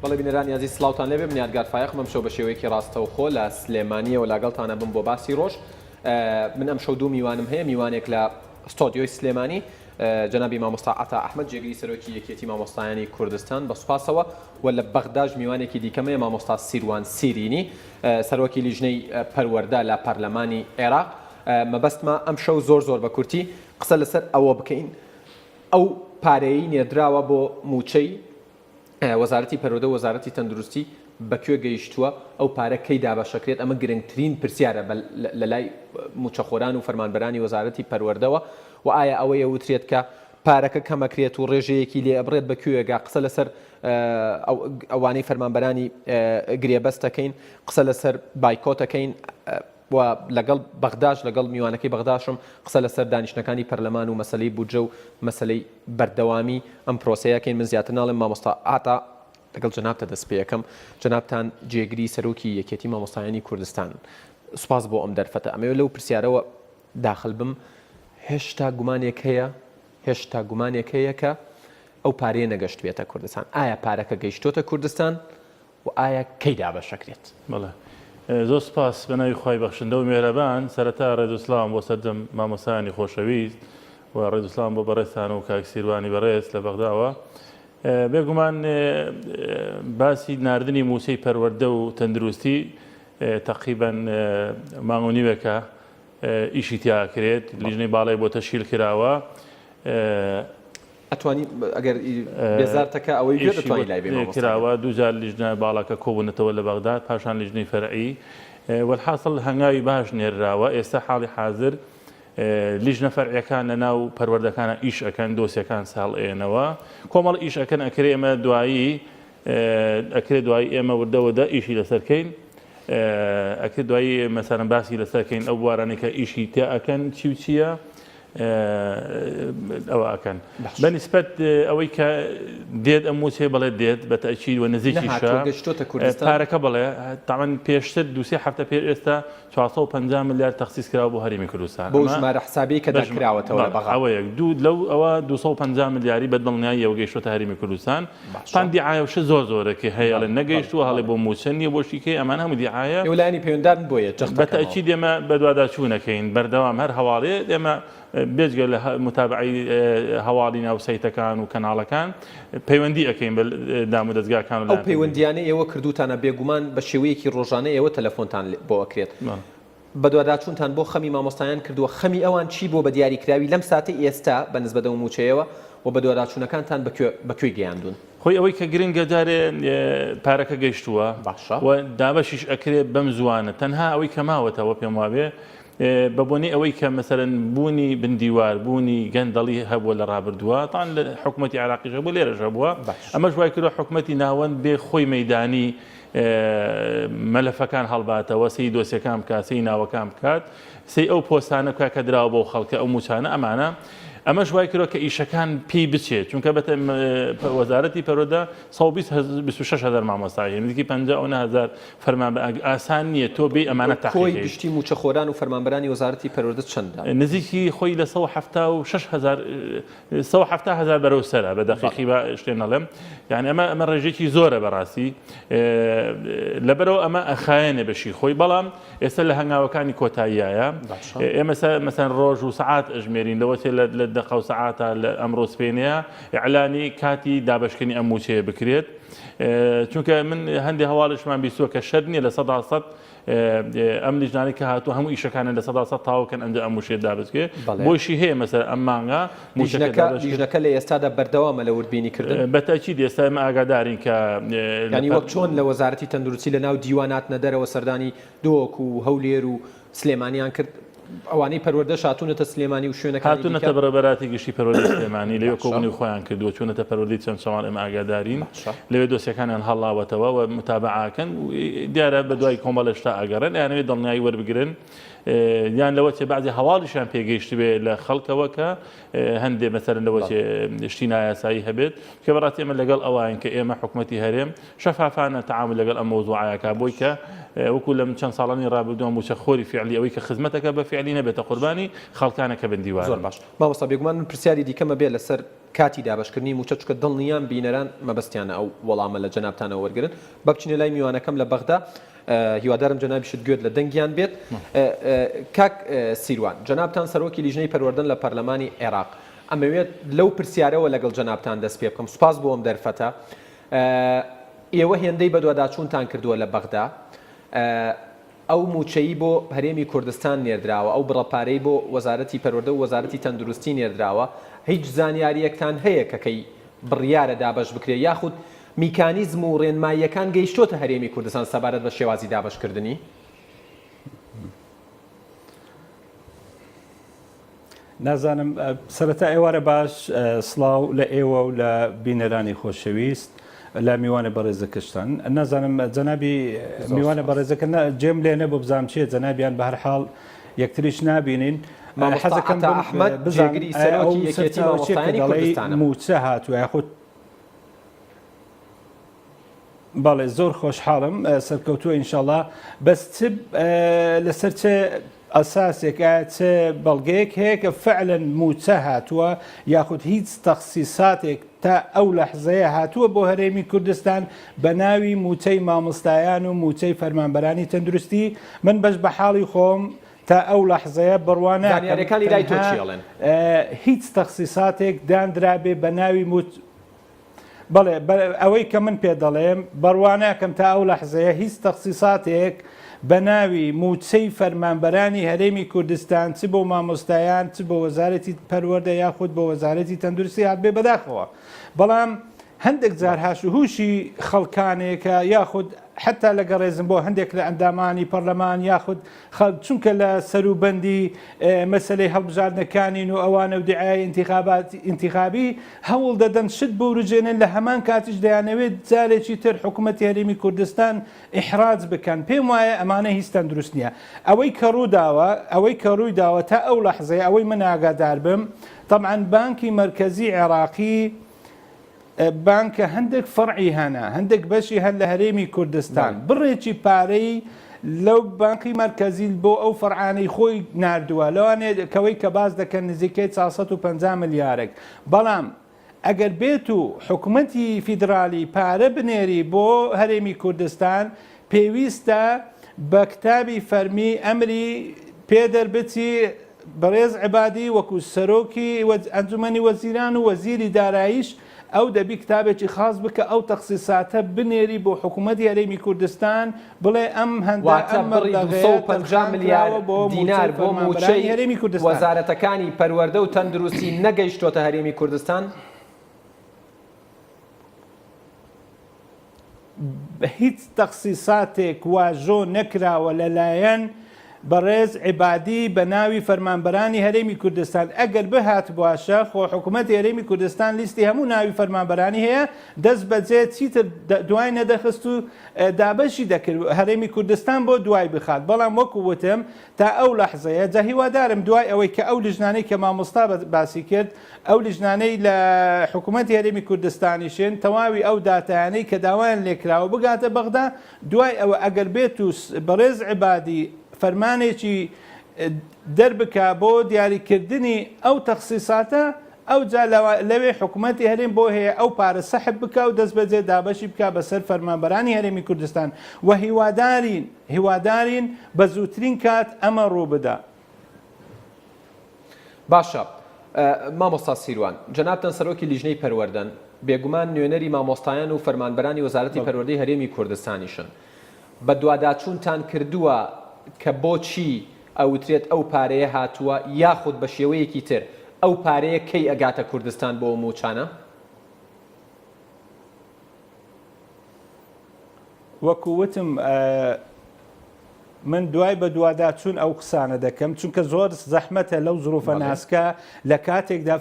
بەڵێ بینەرانی ئازیز سڵاوتان لێبێ من یادگار فایەقم ئەمشەو بە شێوەیەکی ڕاستەوخۆ لە سلێمانیەوە لاگەڵتانە بم بۆ باسی ڕۆژ من ئەمشەو دوو میوانم هەیە میوانێک لە ستۆدیۆی سلێمانی جەنابی مامۆستا عەتا ئەحمەد جێگری سەرۆکی یەکێتی مامۆستایانی کوردستان بە سوپاسەوە و لە بەغداش میوانێکی دیکەم هەیە مامۆستا سیروان سیرینی سەرۆکی لیژنەی پەروەردە لە پەرلەمانی عێراق مەبەستمە ئەمشەو زۆر زۆر بە کورتی قسە لەسەر ئەوە بکەین ئەو پارەیەی نێردراوە بۆ مووچەی وەزارەتی پەروەردە و وەزارەتی تەندروستی بە کوێ گەیشتووە، ئەو پارە کەی دابەشەکرێت، ئەمە گرنگترین پرسیارە لە لای مووچەخۆران و فەرمانبەرانی وەزارەتی پەروەردەوە و ئایا ئەوەی ئەوترێت کە پارەکە کەمەکرێت و ڕێژەیەکی لێ ئەبڕێت بە کوێگا، قسە لەسەر ئەوانەی فەرمانبەرانی گرێبەست دەکەین، قسە لەسەر بایکۆت دەکەین و لەگەڵ بەغداش لەگەڵ میوانەکەی بەغداشم قسە لەسەر دانیشتنەکانی پەرلەمان و مەسەلەی بودجە و مەسەلەی بەردەوامی ئەم پرۆسەیە کەین من زیاتر ناڵێم مامۆستا عەتا لەگەڵ جەنابتە دەست پێ ئەکەم جەنابتان جێگری سەرۆکی یەکێتی مامۆستایانی کوردستان سوپاس بۆ ئەم دەرفەتە ئەمەوێ لەو پرسیارەوە داخل بم هێشتا گومانێک هەیە هێشتا گومانێک هەیە کە ئەو پارەیە نەگەشتبێتە کوردستان ئایا پارەکە گەیشتۆتە کوردستان و ئایا کەی دابەشەکرێت؟ بەڵێ زۆر سوپاس بەناوی خوای بەخشندە و میهرەبان سەرەتا ڕێز و سڵاوم بۆ سەرجەم مامۆستایانی خۆشەویست و ڕێز و سڵاوم بۆ بەڕێزتان و کاک سیروانی بەڕێز لە بەغداوە بێگومان باسی ناردنی مووچەی پەروەردە و تەندروستی تەقریبەن مانگ و نیوێکە ئیشی تیا کرێت لیژنەی باڵای بۆ تەشکیل کراوە. ئەتوانی ئەگەر بێزارتەکە ئەوەی بێت ئەتوانی لای بێ مامۆستا. کراوە دووجار لیژنە باڵاکە کۆبوونەتەوە لە بەغداد پاشان لیژنەی فەرعی وەلحاسڵ هەنگاوی باش نێرراوە ئێستا حاڵی حازر لیژنە فەرعیەکان لە ناو پەروەردەکانە ئیش ئەکەن دۆسیەکان ساڵ ئێنەوە کۆمەڵ ئیش ئەکەن ئەکرێ ئێمە دوایی ئەکرێ دوایی ئێمە وردە وردە ئیشی لەسەر کەین ئەکرێ دوایی مەسەرەن باسی لەسەر کەین ئەو بوارانەی کە ئیشی تیا ئەکەن چی و چییە ئەوە ئەکەن بە نیسبەت ئەوەی کە دێت ئەم موچەیە بەڵێ دێت بە تەئکید و نزیکیشە گەشتۆتە کوردستان پارەکە بەڵێ تاوان پێشتر دوسێ هەفتە پێش ئێستا 450 ملیار تەخسیس کراوە بۆ هەرێمی کوردستان بەو ژمارە حسابەی کە داکراوەتەوە لە بەغا ئەوە یەک دوو لەو ئەوە 250 ملیاری بە دڵنیاییەوە گەیشتۆتە هەرێمی کوردستان پان دیعایە و شت زۆر زۆرە کە هەیە ئەڵێن نەگەیشتووە هەڵێ بۆ مووچە نییە بۆ شتی کەی ئەمانە هەموو دیعایە. ئێوە لایەنی پەیوەندارن بۆیە جەخت بە دەکەمەوە. تەئکید ئێمە بەدواداچوون ئەکەین بەردەوام هەر هەواڵێ ئێمە بێجگە لە موتابەعەی هەواڵی ناو سەیتەکان و کەناڵەکان پەیوەندی ئەکەین بە دامودەزگاکان و ئەو لایەن پەیوەندیدار. پەیوەندییانەی ئێوە کردووتانە بێگومان بە شێوەیەکی ڕۆژانە ئێوە تەلەفۆنتان بۆ ئەکرێت. بەدواداچوونتان بۆ خەمی مامۆستایان کردووە، خەمی ئەوان چی بووە بە دیاریکراوی لەم ساتەی ئێستا بە نسبەت ئەو مووچەیەوە و بەدواداچوونەکانتان بە کوێ بە کوێی گەیاندوون؟ خۆی ئەوەی کە گرنگە جارێ پارەکە گەیشتووە باشە. و دابەشیش ئەکرێ بەم زووانە تەنها ئەوەی کە ماوەتەوە پێم وابێ بە بۆنەی ئەوەی کە مەسەلەن بوونی بندیوار بوونی گەندەڵی هەبووە لە ڕابردووە تان لە حکوومەتی عێراقیش هەبوو لێرەش هەبووە باشە. ئەمەش وای کردووە حکوومەتی ناوەند بێ خۆی مەیدانی مەلەفەکان هەڵباتەوە، سەیری دۆسیەکان بکات، سەیری ناوەکان بکات، سەیری ئەو پۆستانە بکات کە دراوە بەو خەڵکە، ئەو مووچانە، ئەمانە. ئەمەش وای کردووە کە ئیشەکان پێی بچێت، چونکە بەتە وەزارەتی پەروەردە 126 هەزار مامۆستا هەیە، نزیکی 59 هەزار فەرمانبەر، ئاسان نییە تۆ بێی ئەمانە کۆی تاقیکەی. گشتی مووچەخۆران و فەرمانبەرانی وەزارەتی پەروەردە چەندە؟ نزیکی خۆی لە 176 هەزار 170 هەزار بەرەو سەرە بە دەقیقی بە شتێ نەڵێم یعنی ئەمە ئەمە ڕێژێکی زۆرە بەڕاستی لەبەرەوە ئەمە ئەخایەنێ بەشی خۆی بەڵام ئێستا لە هەنگاوەکانی کۆتاییایە ئێمە مەسەن ڕۆژ و سەعات ئەژمێرین لەوە چێ لە دەقە و سەعاتە لە ئەمڕۆ سپێنەیە ئیعلانی کاتی دابەشکردنی ئەم مووچەیە بکرێت چونکە من هەندێک هەواڵیشمان بیستووە کە شەرت نییە 100% ئەم لیژنانەی کە هاتووە هەموو ئیشەکانیان 100% تەواو کەن ئەنجا ئەم مووچەیە دابەشکرێ بەڵێ. بۆیشی هەیە مەسەلەن ئەم مانگە مووچەکە لیژنەکە دابەشکرێ. لیژنەکە لە ئێستادا بەردەوامە لە وردبینی کردن؟ بە تەئکید ئێستا ئێمە ئاگادارین کە لە یانی پەر. وەک چۆن لە وەزارەتی تەندروستی لە ناو دیوان هاتنە دەرەوە سەردانی دهۆک و هەولێر و سلێمانیان کرد، ئەوانەی پەروەردەش هاتوونەتە سلێمانی و شوێنەکانی دیکە؟ هاتوونەتە بەڕێوەبەراتی گشتی پەروەردەی سلێمانی، لەوێ باشە. کۆبوونەوەی خۆیان کردووە، چوونەتە پەروەردەی چەمچەماڵ ئێمە ئاگادارین، باشە. لەوێ دۆسیەکانیان هەڵاوەتەوە و متابەعە ئەکەن، دیارە بەدوای کۆمەڵێ شتا ئەگەڕێن، ئەیانەوێ دڵنیایی وەربگرن، یان لەوە چێ بەعزێ هەواڵیشیان پێگەیشتبێ لە خەڵکەوە کە هەندێ مەسەلەن لەوە چێ شتی نایاسایی هەبێت، کە بەڕاستی ئێمە لەگەڵ ئەوەین کە ئێمە حکومەتی هەرێم شەفافانە تەعامول لەگەڵ ئەم مەوزوعەیا کا بۆی کە وەکو لەم چەند ساڵانی ڕابردووە مووچە خۆری فیعلی ئەوەی کە خزمەتەکە بە فیعلی نەبێتە قوربانی خەڵکانە کە زۆر بندیوارن. باش مامۆستا بێگومان من پرسیاری دیکەم ئەبێ لەسەر. کاتی دابەشکردنی مووچە، چونکە دڵنیام بینەران مەبەستیانە ئەو وەڵامە لە جەنابتانەوە وەرگرن. با بچینە لای میوانەکەم لە بەغدا، هیوادارم جەنابیشت گوێت لە دەنگیان بێت. کاک سیروان، جەنابتان سەرۆکی لیژنەی پەروەردەن لە پەرلەمانی عێراق، ئەمەوێت لەو پرسیارەوە لەگەڵ جەنابتان دەست پێ بکەم، سوپاس بۆ ئەم دەرفەتە. ئێوە هێندەی بەدواداچوونتان کردووە لە بەغدا، ئەو مووچەی بۆ هەرێمی کوردستان نێردراوە، ئەو بڕە پارەی بۆ وەزارەتی پەروەردە و وەزارەتی تەندروستی نێردراوە، هیچ زانیارییەکتان هەیە کە کەی بڕیارە دابەش بکرێت یاخود میکانیزم و رێنماییەکان گەیشتۆتە هەرێمی کوردستان سەبارەت بە شێوازی دابەشکردنی؟ نازانم سەرەتا ئێوارە باش سڵاو لە ئێوە و لە بینەرانی خۆشەویست لە میوانە بەڕێزەکەشتان نازانم جەنابی میوانە بەڕێزەکە جێم لێ نەبوو بزانم چیە جەنابیان بە هەر حاڵ یەکتریش نابینین حەزەکەم ئەحمەد جێگری سەرۆکی یەکێتی مامۆستایانی کوردستانە مووچە هاتووە یاخود بەڵێ زۆر خۆشحاڵم سەرکەوتووە ئینشاڵا بەس چ لەسەر چ ئەساسێک ئایا چ بەڵگەیەک هەیە کە فعلا موچە هاتووە یاخود هیچ تەخسیساتێک تا ئەو لەحزەیە هاتووە بۆ هەرێمی کوردستان بە ناوی موچەی مامۆستایان و موچەی فەرمانبەرانی تەندروستی من بەش بە حاڵی خۆم تا ئەو لەحزەیە بڕوا ناکەم زانیاریەکانی لای تۆ تەنها چی ئەڵێن؟ هیچ تەخسیساتێک داندرابێ بە ناوی موچ بەڵێ ئەوەی کە من پێ دەڵێم بڕوا ناکەم تا ئەو لەحزەیە هیچ تەخسیساتێک بە ناوی مووچەی فەرمانبەرانی هەرێمی کوردستان چ بۆ مامۆستایان چ بۆ وەزارەتی پەروەردە یاخود بۆ وەزارەتی تەندروستی هاتبێ بەداخەوە بەڵام هەندێک جار هاش و هوشی خەڵکانێکە یاخود حتا لەگە ڕێزم بۆ هەندێک لە ئەندامانی پەرلەمان یاخود خەڵک چونکە لە سەروبەندی مەسەلەی هەڵبژاردنەکانین و ئەوانە و دیعایەی ئینتیخابات ئینتیخابی هەوڵ دەدەن شت بوروژێنن لە هەمان کاتیش دەیانەوێت جارێکی تر حکوومەتی هەرێمی کوردستان ئیحراج بکەن پێم وایە ئەمانە هیچ تەندروست نییە ئەوەی کە ڕووداوە ئەوەی کە ڕووی داوە تا ئەو لەحزەیە ئەوەی من ئاگادار بم طبعا بانکی مەرکەزی عێراقی بانکە هەندێک فەرعی هەنە هەندێک بەشی هەن لە هەرێمی کوردستان بڕێکی پارەی لەو بانقی مەرکەزی بۆ ئەو فەرعانەی خۆی ناردووە لەوانێ کەوەی کە باس دەکەن نزیکەی 450 ملیارێک بەڵام ئەگەر بێت و حکومەتی فیدرالی پارە بنێری بۆ هەرێمی کوردستان پێویستە بە کتابی فەرمی ئەمری پێ دەربچی بەڕێز عەبادی وەکو سەرۆکی ئەنجومەنی وەزیران و وەزیری داراییش ئەو دەبی کتابێکی خاص بکە ئەو تەخسیساتە بنێری بۆ حکوومەتی هەرێمی کوردستان بڵێ ئەم هەندە واتە ئەم بڕی مەبلەغەیە 250 تەرخان ملیار کراوە بۆ مووچەی دینار بۆ فەرمانبەرانی مووچەی هەرێمی کوردستان. وەزارەتەکانی پەروەردە و تەندروستی نەگەیشتۆتە هەرێمی کوردستان؟ هیچ تەخسیساتێک واژۆ نەکراوە لەلایەن بەڕێز عەبادی بە ناوی فەرمانبەرانی هەرێمی کوردستان ئەگەر بهاتبواشە خۆ حکومەتی هەرێمی کوردستان لیستی هەموو ناوی فەرمانبەرانی هەیە دەست بەجێ چیتر دوای نەدەخست و دابەشی دەکرد هەرێمی کوردستان بۆ دوای بخات بەڵام وەکو وتم تا ئەو لەحزەیە جا هیوادارم دوای ئەوەی کە ئەو لیژنانەی کە مامۆستا باسی کرد ئەو لیژنانەی لە حکوومەتی هەرێمی کوردستانیشن تەواوی ئەو داتایانەی کە داوایان لێکراوە بگاتە بەغدا دوای ئەوە ئەگەر بێت و بەڕێز عەبادی فەرمانێکی دەربکا بۆ دیاریکردنی ئەو تەخسیساتە ئەوجا لەوێ حکوومەتی هەرێم بۆ هەیە ئەو پارە سەحب بکا و دەستبەجێ دابەشی بکا بەسەر فەرمانبەرانی هەرێمی کوردستان و هیوادارین هیوادارین بە زووترین کات ئەمە ڕووبدا. باشە مامۆستا سیروان، جەنابتان سەرۆکی لیژنەی پەروەردەن، بێگومان نوێنەری مامۆستایان و فەرمانبەرانی وەزارەتی پەروەردەی هەرێمی کوردستانیشن. بەدواداچوونتان کردووە کە بۆچی ئەوترێت ئەو پارەیە هاتووە یاخود بە شێوەیەکی تر ئەو پارەیە کەی ئەگاتە کوردستان بۆ ئەو مووچانە؟ وەکو وتم من دوای بەدواداچوون ئەو قسانە دەکەم چونکە زۆر زەحمەتە لەو زروفە ناسکە لە کاتێکدا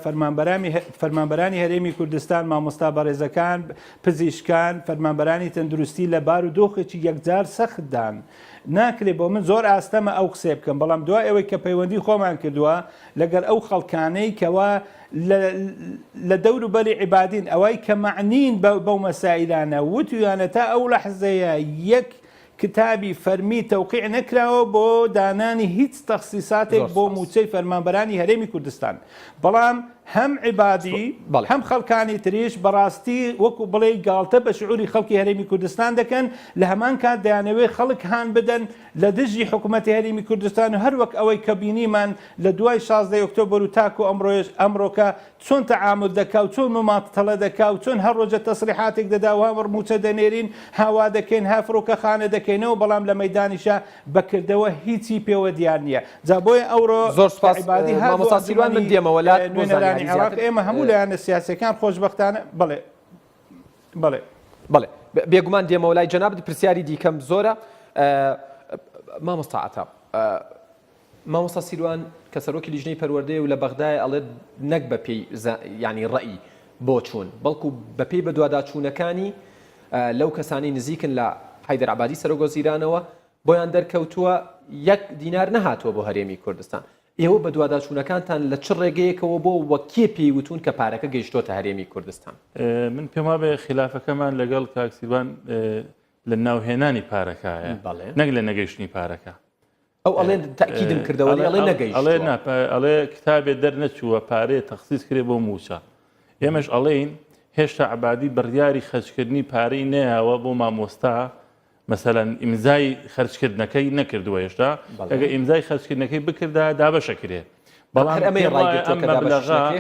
فەرمانبەرانی هەرێمی کوردستان مامۆستا بەڕێزەکان پزیشکان فەرمانبەرانی تەندروستی لە بار و دۆخێکی یەکجار سەختدان ناکرێ بۆ من زۆر ئاستەمە ئەو قسەیە بکەم بەڵام دوای ئەوەی کە پەیوەندی خۆمان کردووە لەگەر ئەو خەڵکانەی کەوا لە دەور و بەری عیبادین ئەوەی کە مەعنین بەو مەسائیلانە وتویانە تا ئەو لەحزەیە یەک کتابی فەرمی تەوقیع نەکراوە بۆ دانانی هیچ تەخسیساتێک بۆ مووچەی فەرمانبەرانی هەرێمی کوردستان بەڵام. هەم عەبادی هەم خەڵکانی تریش بەڕاستی وەکو بڵێی گاڵتە بە شعوری خەڵکی هەرێمی کوردستان دەکەن، لە هەمان کات دەیانەوێت خەڵک هان بدەن لە دژی حکومەتی هەرێمی کوردستان و هەر وەک ئەوەی کە بینیمان لە دوای 16 ئۆکتۆبەر و تاکو ئەمڕۆیش ئەمڕۆکە چۆن تەعامول دەکا و چۆن مماتەڵە دەکا و چۆن هەر ڕۆژە تەسریحاتێک دەدا و ها مووچە دەنێرین ها وا دەکەین ها فڕۆکەخانە دەکەینەوە بەڵام لە مەیدانیشا بە کردەوە هیچی پێوە دیار نییە جا بۆیە ئەوڕۆ زۆر سوپاس عەبادی هات بۆ مامۆستا سیروان من ئەنجومەنی دێمەوە لات بۆ نوێنەرانی زانیاری عێراق زیاتر ئێمە هەموو لایەنە سیاسیەکان خۆشبەختانە بەڵێ بەڵێ. بەڵێ بێگومان دێمەوە لای جەنابت پرسیاری دیکەم زۆرە مامۆستا عەتا مامۆستا سیروان کە سەرۆکی لیژنەی پەروەردەیە و لە بەغدایە ئەڵێت نەک بە پێی یانی ڕەئی بۆچوون بەڵکو بە پێی بەدواداچوونەکانی لەو کەسانی نزیکن لە حەیدەر عەبادی سەرۆک وەزیرانەوە بۆیان دەرکەوتووە یەک دینار نەهاتووە بۆ هەرێمی کوردستان ئێوە بەدواداچوونەکانتان لە چ ڕێگەیەکەوە بۆ وە کێ پێی وتوون کە پارەکە گەیشتۆتە هەرێمی کوردستان؟ من پێم وابێ خیلافەکەمان لەگەڵ کاک سیروان لە ناوهێنانی پارەکایە نەک لە نەگەیشتنی پارەکە. ئەو ئەڵێ تەئکیدم کردەوە وەلی ئەڵێ نەگەیشتووە. ئەڵێ نا ئەڵێ کتابێ دەرنەچووە پارەیە تەخسیس کرێ بۆ مووچە. ئێمەش ئەڵێین هێشتا عەبادی بڕیاری خەرجکردنی پارەی نەیاوە بۆ مامۆستا مەسەلەن ئیمزای خەرجکردنەکەی نەکردووە هێشتا ئەگە ئیمزای خەرجکردنەکەی بکردا دابەشەکرێ بەڵام ئەمەی ڕایگرتووە کە دابەشش نەکرێ؟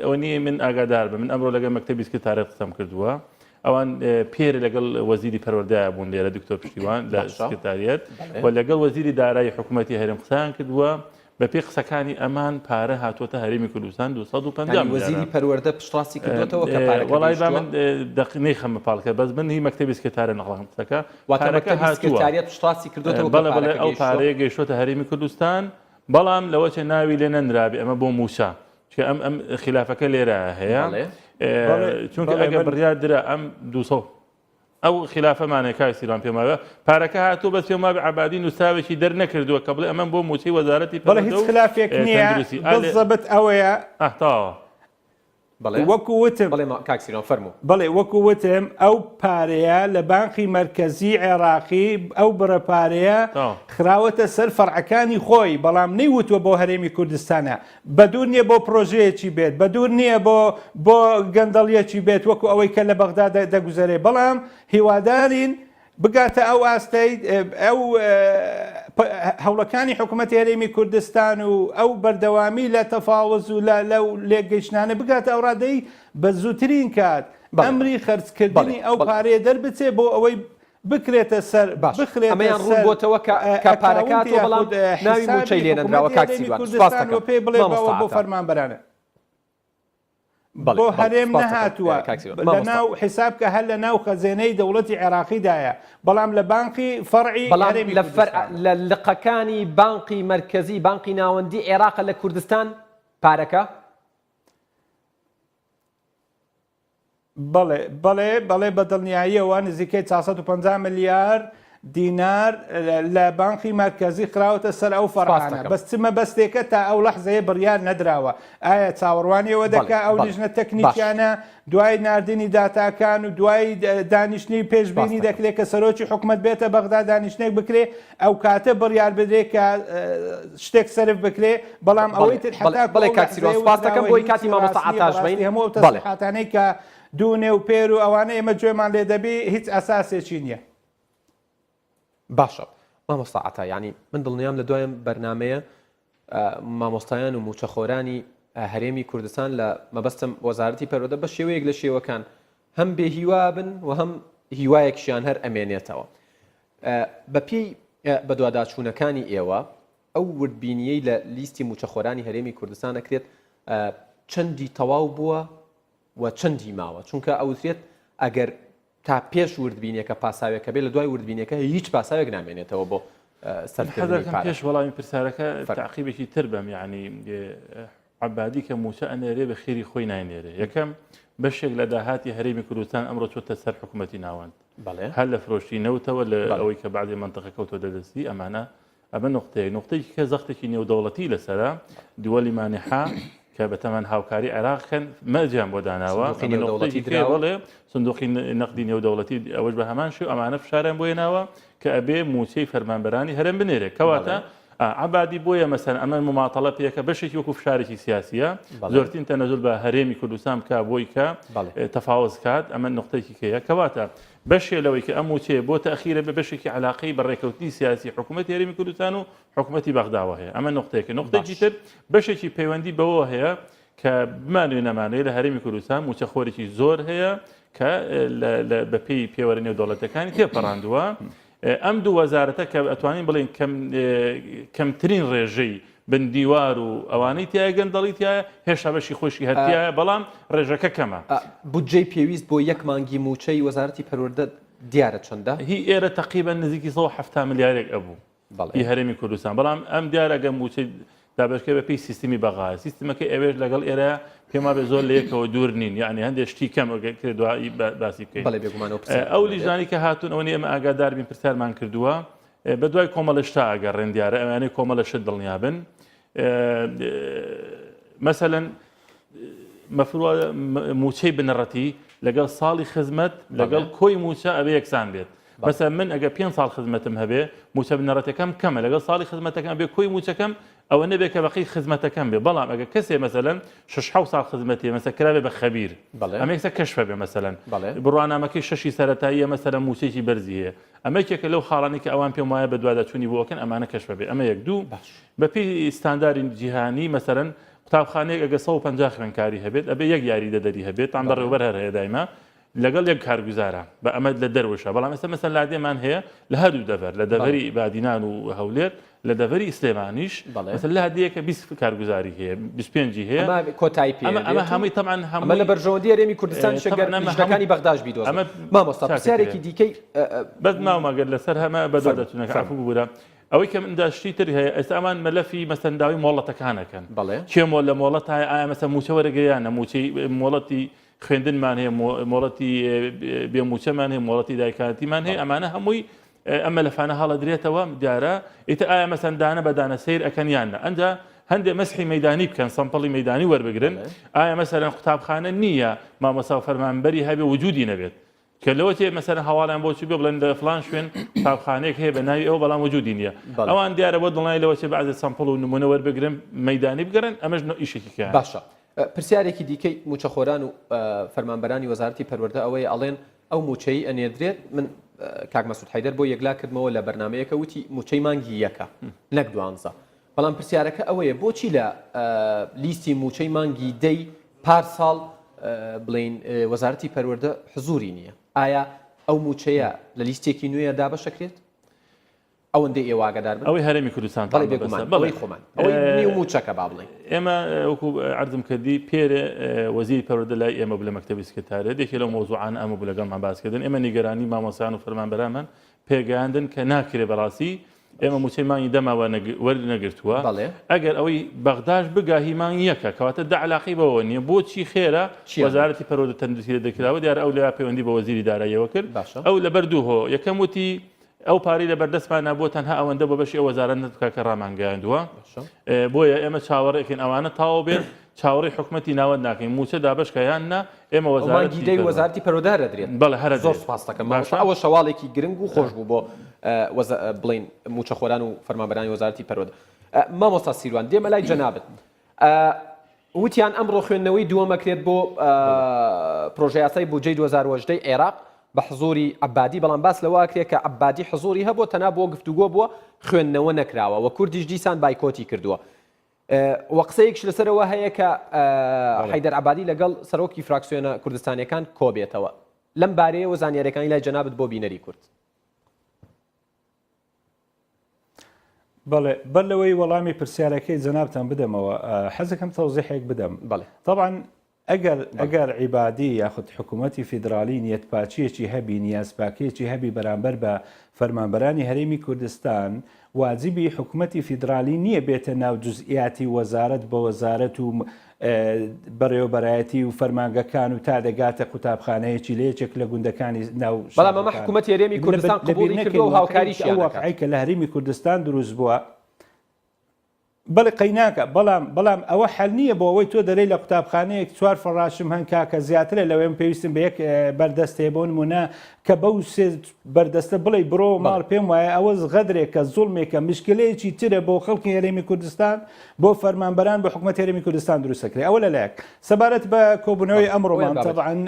ئەوە نییە من ئاگادار بم من ئەمڕۆ لەگەڵ مەکتەبی سکرتاریەت قسەم کردووە ئەوان پێر لەگەڵ وەزیری پەروەردەیا بوون لێرە دکتۆر پشتیوان لە سکرتاریەت و لەگەڵ وەزیری دارایی حکوومەتی هەرێم قسەیان کردووە بەپێی قسەکانی ئەمان پارە هاتووەتە هەرێمی کوردستان 250 یانی وەزیری پەروەردە پشتڕاستی کردووەتەوە کە پارەکە وەڵای با من دەق نەیخەمە پاڵکە بەس من هی مەکتەبی سکرتارە نەقڵەکەم قسەکە واتە پارەکە مەکتەبی هاتووە سکرتاریەت پشتڕاستی کردووەتەوە کە بەڵێ بەڵێ پارەکە ئەو گەیشتووە؟ پارەیە گەیشتووەتە هەرێمی کوردستان بەڵام لەوە چێ ناوی لێ نەنرابێ ئەمە بۆ مووچە چونکە ئەم ئەم خلافەکە لێرە هەیە بەڵێ. بەڵێ چونکە بەڵێ ئەگەر من بڕیار درا ئەم 200 ئەو خلافەمانە کاک سیروان پێم وایە پارەکە هاتووە بەس پێم وابێ عەبادی نووسراوێکی دەرنەکردووە کە بڵێ ئەمەم بۆ مووچەی وەزارەتی بەڵێ پەروەردە هیچ و خلافێک نییە تەندروستی ئا لێ بالضبط ئەوەیە ئاه تەواوە. بەڵێ وەکو وتم بەڵێ ما کاک سیروان فەرموو. بەڵێ وەکو وتم ئەو پارەیە لە بانقی مەرکەزی عێراقی ئەو بڕە پارەیە تەواو. خراوەتە سەر فەرعەکانی خۆی بەڵام نەیوتووە بۆ هەرێمی کوردستانە بەدوور نییە بۆ پرۆژەیەکی بێت بەدوور نییە بۆ بۆ گەندەڵیەکی بێت وەکو ئەوەی کە لە بەغدا دەگوزەرێ بەڵام هیوادارین بگاتە ئەو ئاستەی ئەو هەوڵەکانی حکوومەتی هەرێمی کوردستان و ئەو بەردەوامی لە تەفاوز و لە لەو لێکگەیشتانە بگاتە ئەو ڕادەی بە زووترین کات ئەمری خەرجکردنی ئەو پارەیە دەربچێ بۆ ئەوەی بکرێتە سەر باش بخرێتە ئەمەیان ڕوون سەر بۆتەوە کە کە پارەکە ئەکاونتی هاتووە بەڵام یاخود ناوی حیسابی مووچەی لێ نەنراوە حکوومەتی کاک هەرێمی سیروان سوپاس کوردستان دەکەم و پێی بڵێ مامۆستا بەوە بۆ عەتا. فەرمانبەرانە. بەڵێ بۆ بەڵێ هەرێم سوپاس دەکەم نەهاتووە کاک سیروان لە مامۆستا. ناو حیساب کە هەر لە ناو خەزێنەی دەوڵەتی عێراقیدایە بەڵام لە بانقی فەرعی بەڵام هەرێمی لە فەرع کوردستان. لە لقەکانی بانقی مەرکەزی بانقی ناوەندی عێراقە لە کوردستان پارەکە؟ بەڵێ بەڵێ بەڵێ بە دڵنیاییەوە نزیکەی 450 ملیار دینار لە بانقی مەرکەزی خراوەتە سەر ئەو فەرعانە بەس چ مەبەستێکە تا ئەو لەحزەیە بڕیار نەدراوە ئایا چاوەڕوانی ئەوە دەکا ئەو لیژنە تەکنیکیانە دوای ناردنی داتاکان و دوای دانیشتنی پێشبینی دەکرێت کە سەرۆکی حکومەت بێتە بەغدا دانیشتنێک بکرێ ئەو کاتە بڕیار بدرێ کە شتێک سەرف بکرێ بەڵام ئەوەی تر حتا بەڵێ کاک سیروان سوپاس دەکەم بۆی کاتی مامۆستا عەتاش بین هەموو ئەو تەسریحاتانەی کە دوونێ و پێر و ئەوانە ئێمە گوێمان لێ دەبی هیچ ئەساسێکی نییە. باشە مامۆستا عەتا یعنی من دڵنیام لە دوای ئەم بەرنمەیە مامۆستایان و موچەخۆرانی هەرێمی کوردستان لە مەبەستم وەزارەتی پەروەردە بە شێوەیەک لە شێوەکان هەم بێهیوا بن و هەم هیوایەکشیان هەر ئەمێنێتەوە بەپێی بەدواداچوونەکانی ئێوە ئەو وردبینیەی لە لیستی موچەخۆرانی هەرێمی کوردستان ئەکرێت چەندی تەواو بووە و چەندی ماوە چونکە ئەوترێت ئەگەر تا پێش وردبینیەکە پاساوێک هەبێت لە دوای وردبینیەکە هیچ پاساوێک نامێنێتەوە بۆ سەرفکردنی پارە. پێش وەڵامی پرسیارەکە تەعقیبێکی تر بەم یعنی عەبادی کە مووچە ئەنێرێ بە خێری خۆی ناینێرێ یەکەم بەشێک لە داهاتی هەرێمی کوردستان ئەمڕۆ چۆتە سەر حکوومەتی ناوەند هەر لە فرۆشتی نەوتەوە لە ئەوەی کە بەعضی منطقە کەوتۆ دەدەستی ئەمانە ئەمە نوقتەیەک. نوقتەیەکی کە زەختێکی نێودەوڵەتی لەسەرە، دووەلی مانحە کە بەتەمان هاوکاری عێراق کەن مەرجیان بۆ داناوە. سندوقی ئەمە نێودەوڵەتی نوقتەیەکی کەیە دراوە. بەڵێ سندوقی نەقدی نێودەوڵەتی ئەوەش بە هەمان شێوە ئەمانە فشاریان بۆ هێناوە کە ئەبێ مووچەی فەرمانبەرانی هەرێم بنێرێ. کەواتە بەڵێ. عەبادی بۆیە مەسەن ئەمە مماتەڵە پێکە بەشێکی وەکو فشارێکی سیاسیە زۆرترین تەنەزول بە هەرێمی کوردستان بکە بۆی کە تەفاوز کات ئەمە نقطەیەکی کەیە کەواتە بەشێ لەوەی کە ئەم موچەیە بۆ تەخیرە بە بەشێکی علاقەی بە ڕێکەوتنی سیاسی حکوومەت هەرێمی کوردستان و حکوومەتی بەغداوە هەیە ئەمە نقطەیەکە نقطەیەکی تر بەشێکی پەیوەندی بەوە هەیە کە بمانوێ نەمانەوێ لە هەرێمی کوردستان موچەخۆرێکی زۆر هەیە کە بەپێی پێوەرە نێودەوڵەتەکانی تێپەڕاندووە ئەم دوو وەزارەتە کە ئەتوانین بڵێن کەمترین ڕێژەی بندیوار و ئەوانەی تایە گەندەڵی تایە هێشتا بەشی خۆشی هەرتایە بەڵام ڕێژەکە کەمە. بودجەی پێویست بۆ یەک مانگی مووچەی وەزارەتی پەروەردە دیارە چەندە؟ هی ئێرە تەقریبەن نزیکی 170 ملیارێک ئەبوو. ی هەرێمی کوردستان بەڵام ئەم دیارە گە موچەی دابەشکە بە پێی سیستمی بەغایە سیستمەکە ئەوێش لەگەڵ ئێرە پێم وابێ زۆر لە یەکەوە دوور نین یعنی هەندێک شتی کەم کرێ دوایی باسی بکەین ئەو لیژنانی کە هاتوون ئەوەنی ئێمە ئاگادار بین پرسیارمان کردووە بە دوای کۆمەڵە شتا ئەگەڕێن دیارە ئەوانەی کۆمەڵە شت دڵنیا بن مەسەلەن مەفروە موچەی بنەڕەتی لەگەڵ ساڵی خزمەت لەگەڵ کۆی موچە ئەبێ یەکسان بێت مەسەلەن من ئەگەر پێنج ساڵ خزمەتم هەبێ موچە بنەڕەتەکەم کەمە لەگەڵ ساڵی خزمەتەکەم بێ کۆی موچەکەم ئەوە نەبێ کە بەقی خزمەتەکەم بێ بەڵام ئەگەر کەسێ مەسەلەن شش حەوت ساڵ خزمەتی مەسە کرابێ بە خەبیر ئەمە یەکسەر کەشفە بێ مەسەلەن بڕوانامەکەی شەشی سەرەتاییە مەسەلەن موچەیەکی بەرزی هەیە ئەمە یەکێکە لەو خاڵانەی کە ئەوان پێم وایە بەدواداچوونی بۆ ئەکەن ئەمانە کەشفە بێ ئەمە یەک دوو بەپێی ستانداری جیهانی مەسەلەن قوتابخانەیەک ئەگەر 150 خوێندکاری هەبێت ئەبێ یەک یاریدەدەری هەبێت تام بەڕێوبەر هەر هەیە دایمە لەگەڵ یەک کارگوزارە بە ئەمە لە دەروەشە بەڵام ئێستا مەسەن لادێمان هەیە لە هەردوو دەڤەر لە دەڤەری بادینان و هەولێر لە دەڤەری سلێمانیش مەسەن لادێیەکە 20 کارگوزاری هەیە 25 هەیە ئەمە کۆتایی پێ ئەمە ئەمە هەمووی تەبعەن ئەمە لە هەمووی بەرژەوەندی هەرێمی کوردستانیشە تەبعەن گەر ئەمە لیژنەکانی هەموو بەغداش بیدۆزن ئەمە مامۆستا چاکە پرسیارێکی کرێ دیکەی بەس ماومە گەر لەسەر هەمە فەرموو بەدواداچوونەکە فەرموو عەفوو ببورە ئەوەی کە من دا شتی تر هەیە ئێستا ئەمان مەلەفی مەسەن داوای مۆڵەتەکان ئەکەن بەڵێ کێ مۆ لە مۆڵەت هەیە ئایا مەسەن مووچە وەرەگرێ یان نە مووچەی مۆڵەتی خوێندنمان هەیە، مۆڵەتی بێ مووچەمان هەیە، مۆڵەتی دایکایەتیمان هەیە، ئەمانە هەمووی ئەم مەلەفانە هەڵەدرێتەوە دیارە ئیتر ئایا مەسەن دانە بە دانە سەیر ئەکەن یان نە ئەنجا هەندێ مەسحی مەدانی بکەن sample ی مەدانی وەربگرن ئایا مەسەرەن قوتابخانە نییە مامۆسا و فەرمانبەری هەبێ وجودی نەبێت کە لەوە تێ مەسەرە هەواڵیان بۆ چوو بێ بڵێن لە فلان شوێن قوتابخانەیەک هەیە بە ناوی ئەو بەڵام وجودی نییە ئەوان دیارە بۆ دڵنیای لەوە چێ بەعزێ sample و نمونە وەربگرن مەدانی بگەڕێن ئەمەش ئیشێکی کە باشە پرسیارێکی دیکەی مووچەخۆران و فەرمانبەرانی وەزارەتی پەروەردە ئەوەیە ئەڵێن ئەو مووچەی ئەنێردرێت من کاک مەسعود حەیدەر بۆ یەکلا کردمەوە لە بەرنمەیەکە وتی مووچەی مانگی یەکە نەک دوانزە بەڵام پرسیارەکە ئەوەیە بۆچی لە لیستی مووچەی مانگی دەی پار ساڵ بڵین وەزارەتی پەروەردە حزوری نییە ئایا ئەو مووچەیە لە لیستێکی نوێیە دابەشەکرێت؟ ئەوەندەی ئێوە ئاگادار بن. ئەوەی هەرێمی کوردستان بەڵێ بێگومان ئەوەی خۆمان ئەوەی نێو مووچەکە با بڵێین. ئێمە وەکو عەرزم کردی پێرێ وەزیری پەروەردە لای ئێمە بوو لە مەکتەبی سکرتاریەت یەکێ لەو مەوزوعانە ئەمە بوو لەگەڵمان باس کردن ئێمە نیگەرانی مامۆستایان و فەرمانبەرانمان پێگەیاندن کە ناکرێ بەڕاستی ئێمە مووچەی مانگی دەما وەرنەگرتووە ئەگەر ئەوەی بەغداش بگا هی مانگی یەکە کەواتە دە علاقەی بەوە نییە بۆچی خێرا وەزارەتی پەروەردە تەندروستی لێ دەکراوە دیارە ئەو لە پەیوەندی بە وەزیری داراییەوە کرد ئەو لەبەر دوو هۆ یەکەم وتی ئەو پارەی لە بەردەستمانە بۆ تەنها ئەوەندە بۆ بەشی ئەو وەزارەت بکە کە ڕامانگەیاندووە بۆیە ئێمە چاوەڕێکین ئەوانە تاو بێت چاوەڕێی حکومەتی ناوەند ناکەین موچە دابەشکە یان نا ئێمە وەزارەتی دەی وەزارەتی پەروەردە دەدرێت بەڵێ هەرە زۆر سپاس دەکەم باشە ئەوە شەواڵێکی گرنگ و خۆش بوو بۆ بڵین موچەخۆران و فەرمانبەرانی وەزارەتی پەروەردە مامۆستا سیروان دێمە لای جەنابت وتیان ئەمڕۆ خوێندنەوەی دووەم ئەکرێت بۆ پرۆژەیاسای بودجەی 2018 عێراق بە حزوری عەبادی بەڵام باس لەوە ئەکرێت کە عەبادی حزوری هەبووە تەنها بۆ گفتوگۆ بووە خوێندنەوە نەکراوە و کوردیش دیسان بایکۆتی کردووە و قسەیەکش لەسەرەوە هەیە کە حەیدەر عەبادی لەگەڵ سەرۆکی فراکسیۆنە کوردستانیەکان کۆبێتەوە لەم بارەیەوە زانیاریەکانی لای جەنابت بۆ بینەری کورد. بەڵێ بەر لەوەی وەڵامی پرسیارەکەی جەنابتان بدەمەوە حەزەکەم تەوزیحێک بدەم بەڵێ طبعا ئەگەر ئەگەر عیبادی یاخود حکوومەتی فیدرالی نیەتپاچیەکی هەبی نیازپاکیەکی هەبی بەرامبەر بە فەرمانبەرانی هەرێمی کوردستان واجبی حکوومەتی فیدرالی نییە بێتە ناو جزئیاتی وەزارەت بە وەزارەت و بەڕێوەبەرایەتی و فەرمانگەکان و تا دەگاتە قوتابخانەیەکی لە یەکێک لە گوندەکانی ناو بەڵام ئەمە حکوومەتی هەرێمی کوردستان قبوڵی کردووە و هاوکاریشیان ئەو واقعەی کە لە هەرێمی کوردستان دروست بووە. بەڵێ قەیناکە بەڵام بەڵام ئەوە حەل نییە بۆ ئەوەی تۆ دەرێی لە قوتابخانەیەک چوار فەڕاشم هەن کاکە زیاترە لەوەی من پێویستم بە یەک بەردەست هەیە بۆ نمونە کە بەو سێ بەردەستە بڵێی بڕۆ ماڵ پێم وایە ئەوە غەدرێکە زوڵمێکە مشکلەیەکی ترە بۆ خەڵکی هەرێمی کوردستان بۆ فەرمانبەران بۆ حکومەت هەرێمی کوردستان دروستەکرێ ئەوە لەلایەک سەبارەت بە کۆبوونەوەی ئەمڕۆمان تەبعەن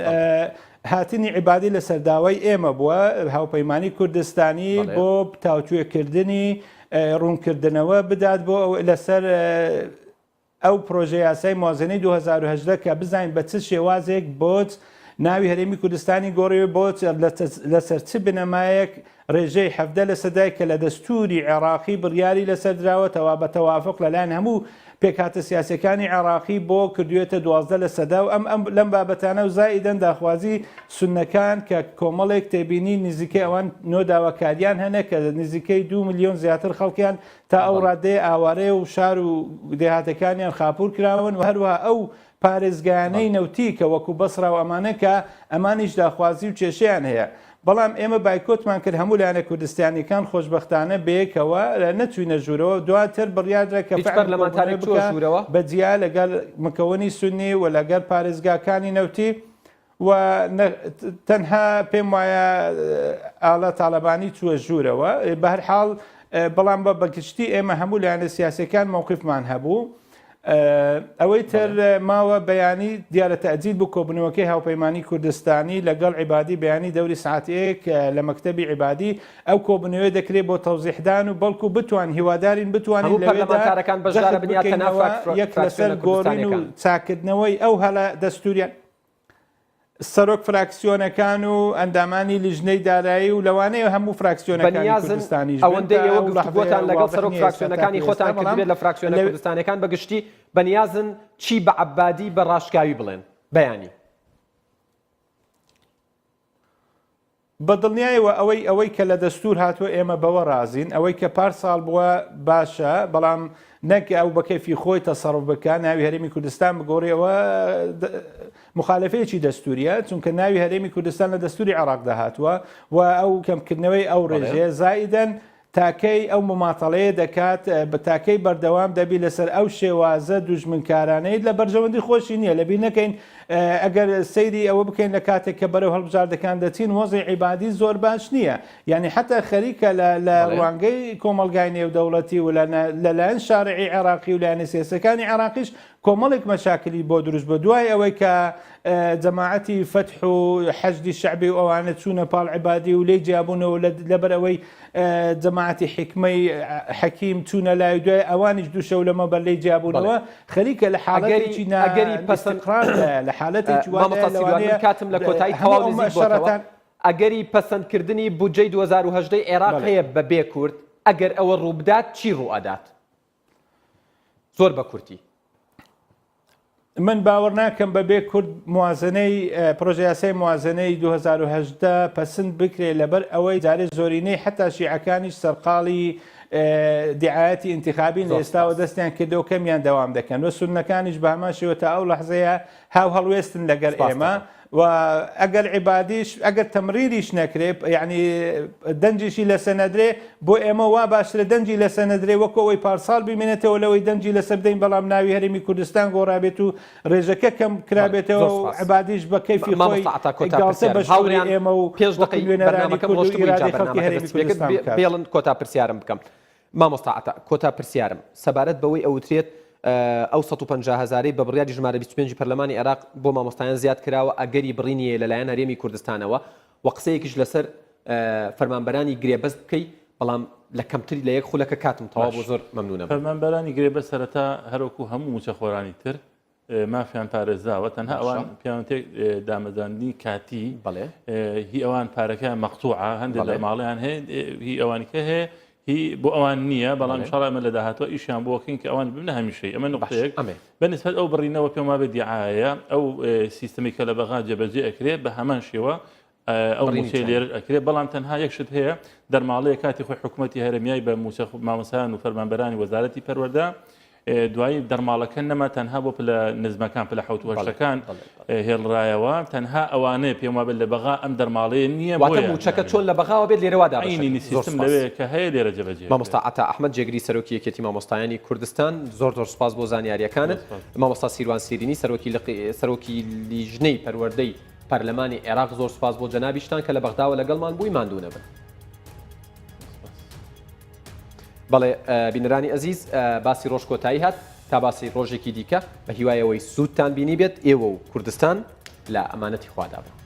هاتنی عیبادی لەسەر داوای ئێمە بووە هاوپەیمانی کوردستانی بۆ تاوتوێکردنی ڕوونکردنەوە بدات بۆ لەسەر ئەو پرۆژە یاسای موازنەی 2018 کە بزانین بە چ شێوازێک بۆچ ناوی هەرێمی کوردستانی گۆڕیوە بۆچ لەسەر چ بنەمایەک ڕێژەی 17 لە سەدای کە لە دەستوری عێراقی بڕیاری لەسەر دراوەتەوە بە تەوافق لەلایەن هەموو پێکهاتە سیاسیەکانی عێراقی بۆ کردوێتە 12 لە سەدا و ئەم ئەم لەم بابەتانە و زائیدەن داخوازی سوننەکان کە کۆمەڵێک تێبینی نزیکەی ئەوان نۆ داواکاریان هەنە کە نزیکەی دو ملیۆن زیاتر خەڵکیان تا ئەو ڕادەیە ئاوارەیە و شار و دێهاتەکانیان خاپوور کراون و هەروەها ئەو پارێزگایانەی نەوتی کە وەکو بەسرا و ئەمانە کە ئەمانیش داخوازی و کێشەیان هەیە بەڵام ئێمە بایکۆتمان کرد هەموو لایەنە کوردستانیەکان خۆشبەختانە بەیەکەوە نەچوینە ژوورەوە دواتر بڕیاردرا کە هیچ پەرلەمانتارێک چووە ژوورەوە؟ بە جیا لەگەڵ مکەوەنی سوننی و لەگەڵ پارێزگاکانی نەوتی و تەنها پێم وایە ئاڵا تاڵەبانی چووە ژوورەوە بەهەرحاڵ بەڵام بە بەگشتی ئێمە هەموو لایەنە سیاسەکان مەوقفمان هەبوو ئەوەی تر ماوە بەیانی دیارە تەئجیل بوو کۆبوونەوەکەی هاوپەیمانی کوردستانی لەگەڵ عیبادی بەیانی دەوری سعات ێک لە مەکتەبی عیبادی ئەو کۆبوونەوەی دەکرێت بۆ تەوزیحدان و بەڵکو بتوان هیوادارین بتوانین هەموو لەوێدا پەرلەمانتارەکان بەشدارە جەخت بن یا تەنها بکەینەوە یەک لەسەر فراکسیۆنە گۆڕین و کوردستانیەکان؟ چاککردنەوەی ئەو هەڵە دەستوریان سەرۆک فراکسیۆنەکان و ئەندامانی لیژنەی دارایی و لەوانەیە هەموو فراکسیۆنەکانی بەنیازن کوردستانیش بن ئەوەندەی تا ئێوە ئەو لەحزەیە گفتوگۆتان لەگەڵ واضح سەرۆک نییە ئێستا فراکسیۆنەکانی تاکو ئێستا خۆتان بەڵام کردبێت لە فراکسیۆنە لە کوردستانیەکان بە گشتی بەنیازن چی بە عەبادی بە ڕاشکاوی بڵێن بەیانی؟ بە دڵنیایەوە ئەوەی ئەوەی کە لە دەستوور هاتووە ئێمە بەوە ڕازین، ئەوەی کە پار ساڵ بووە باشە، بەڵام نەک ئەو بە کەیفی خۆی تەسەڕوف بکا ناوی هەرێمی کوردستان بگۆڕی ئەوە مخالەفەیەکی دەستووریە، چونکە ناوی هەرێمی کوردستان لە دەستووری عێراقدا هاتووە و ئەو کەمکردنەوەی ئەو ڕێژەیە زائیدەن تاکەی ئەو مماتەڵەیە دەکات تاکەی بەردەوام دەبی لەسەر ئەو شێوازە دوژمنکارانەی لە بەرژەوەندی خۆشی نییە لەبیر نەکەین ئەگەر سەیری ئەوە بکەین لە کاتێک کە بەرەو هەڵبژاردەکان دەچین وەزی عیبادی زۆر باش نییە یعنی حتا خەریکە لە ڕوانگەی کۆمەڵگای نێودەوڵەتی و لەلایەن شارعی عێراقی و لایەنە سیاسەکانی عێراقیش کۆمەڵێک مەشاکلی بۆ دروست بووە دوای ئەوەی کە جەماعەتی فەتح و حەشدی شەعبی و ئەوانە چوونە پاڵ عبادی و لێی جیابوونەوە لەبەر ئەوەی جەماعەتی حیکمەی حەکیم چوونە لای و دوای ئەوانیش دوو شەو لەمەوبەر لێی جیابوونەوە خەریکە لە حاڵەتێکی نا ئەگەری پەسەند ئیستقراردایە لە حالەتێکی وادایە مامۆستا سیروان من لەوانەیە کاتم لە کۆتایی هەموو تەواو ئەو نزیک بۆتەوە مەشەڕەتان ئەگەری پەسەندکردنی بودجەی 2018 عێراق بەڵێ. هەیە بە بێ کورد ئەگەر ئەوە ڕووبدات چی ڕووئەدات؟ زۆر بە کورتی. من باوەڕ ناکەم بە بێ کورد موازنەی پرۆژە یاسای موازنەی 2018 پەسند بکرێ لەبەر ئەوەی جارێ زۆرینەی حتا شیعەکانیش سەرقاڵی دیعایەتی ئینتخابین لە ئێستاوە دەستیان کردەوە کەمیان دەوام دەکەن و سوننەکانیش بە هەمان شێوە تا ئەو لەحزەیە هاوهەڵوێستن لەگەر ئێمە و ئەگەر عیبادیش ئەگەر تەمریریش نەکرێ یعنی دەنجیشی لەسە نەدرێ بۆ ئێمە وا باشترە دەنجی لەسە نەدرێ وەکو ئەوەی پارساڵ بمێنێتەوە لەوەی دەنجی لەسە بدەین بەڵام ناوی هەرێمی کوردستان گۆڕابێت و ڕێژەکە کەم کرابێتەوە و عیبادیش بە کەیفی خۆی گاڵتە بە شعوری ئێمە و پێش وەکو دەقەی نوێنەرانی بەرنامەکەم کورد و ڕۆشتبوو ئینجا ئیرادەی خەڵکی بەرنامەکە هەرێمی دەستی پێکرد کوردستان بکات. بێڵن کۆتا پرسیارم بکەم مامۆستا عەتا کۆتا پرسیارم سەبارەت بەوەی ئەوترێت ئەو 150 هەزارەی بە بڕیاری ژمارە 25 پەرلەمانی عێراق بۆ مامۆستایان زیاد کراوە ئەگەری بڕینی هەیە لەلایەن هەرێمی کوردستانەوە و قسەیەکیش لەسەر فەرمانبەرانی گرێبەست بکەی بەڵام لە کەمتری لە یەک خولەکە کاتم تەواو بۆ زۆر مەمنونە فەرمانبەرانی گرێبەست سەرەتا هەروەکو هەموو مووچەخۆرانی تر مافیان پارێزراوە تەنها ئەوان پیاوتێک دامەزاندنی کاتی بەڵێ هی ئەوان پارەکەیان مەقتوعە هەندێک لە ماڵیان هەیە هی ئەوانی کە هەیە هی بۆ ئەوان نییە بەڵام شڵ ئەمە لە داهاتوە ئیشیان بۆکەین کە ئەوان ببنە هەمیشەی ئەمە نقطەیەک بەنسبەت ئەو بڕینەوە پێم وابێ دیعاە ئەو سیستمی کە لە بەغا جێبەجێ ئەکرێ بە هەمان شێوە ئەو مووچەی لێرەش ئەکرێ بەڵام تەنها یەک شت هەیە دەرماڵەیە کاتی خۆی حکوومەتی هەرمیای بە مووچە مامۆستایان و فەرمانبەرانی وەزارەتی پەروەردە. دوایی دەرماڵەکە نەما تەنها بۆ پلە نزمەکان پلە حەوت و هەشتەکان هێڵرایەوە تەنها ئەوانەیە پێم وابێت لە بەغا ئەم دەرماڵەیە نییە واتە مووچەکە چۆن لە بەغاوە بێت لێرە وا دابەش عەینی سیستم لەوێ کە هەیە لێرە جێبەجێ مامۆستا عەتا ئەحمەد جێگری سەرۆکی یەکێتی مامۆستایانی کوردستان زۆر زۆر سوپاس بۆ زانیارییەکانت مامۆستا سیروان سیرینی سەرۆکی لقی سەرۆکی لیژنەی پەروەردەی پەرلەمانی عێراق زۆر سوپاس بۆ جەنابیشتان کە لە بەغداوە لەگەڵمان بووی ماندوو نەبن. بەڵێ بینەرانی ئەزیز باسی ڕۆژ کۆتایی هات تا باسی ڕۆژێکی دیکە بە هیوایەوەی سوودتان بینی بێت ئێوە و کوردستان لە ئەمانەتی خوادا بن.